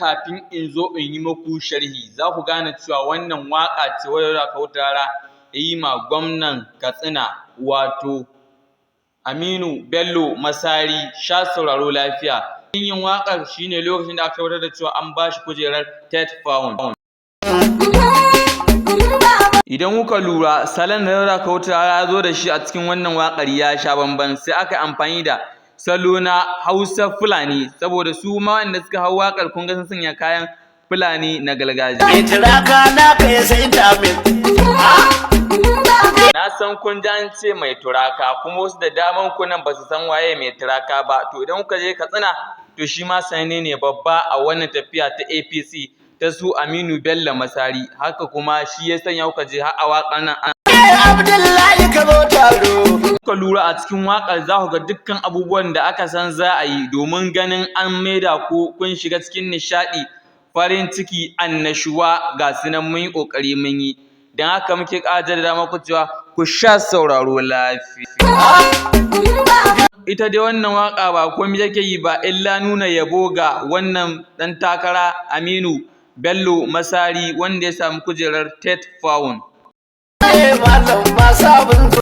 kafin in zo in yi muku sharhi. Za ku gane cewa wannan waƙa ce wadda Dauda Kahutu Rarara ya yi ma gwamnan Katsina, wato Aminu Bello Masari. Sha sauraro lafiya. Yin waƙar shine lokacin da aka tabbatar da cewa an ba shi kujerar TETFund. Idan kuka lura, salon da Dauda Kahutu Rarara ya zo da shi a cikin wannan waƙar ya sha bamban. Sai aka yi amfani da salo na Hausa Fulani, saboda su ma waɗanda suka hau waƙar, kun ga sun sanya kayan Fulani na gargajiya. Mai turaka na kai sai ta min. Na san kun ji an ce mai turaka, kuma wasu da daman ku nan ba su san waye mai turaka ba. To, idan kuka je Katsina, to shi ma sananne ne babba a wannan tafiya ta APC ta su Aminu Bello Masari. Haka kuma shi ya sanya kuka je har a waƙar nan Abdullahi, ka zo taro. Kuka lura a cikin waƙar, za ku ga dukkan abubuwan da aka san za a yi domin ganin an maida ku kun shiga cikin nishaɗi, farin ciki, annashuwa. Ga su nan mun yi ƙoƙari mun yi. Don haka muke ƙara jaddada muku cewa ku sha sauraro lafiya. Ita dai wannan waƙa ba komai take yi ba illa nuna yabo ga wannan ɗan takara Aminu Bello Masari, wanda ya samu kujerar TETFund. Malam ba sabon.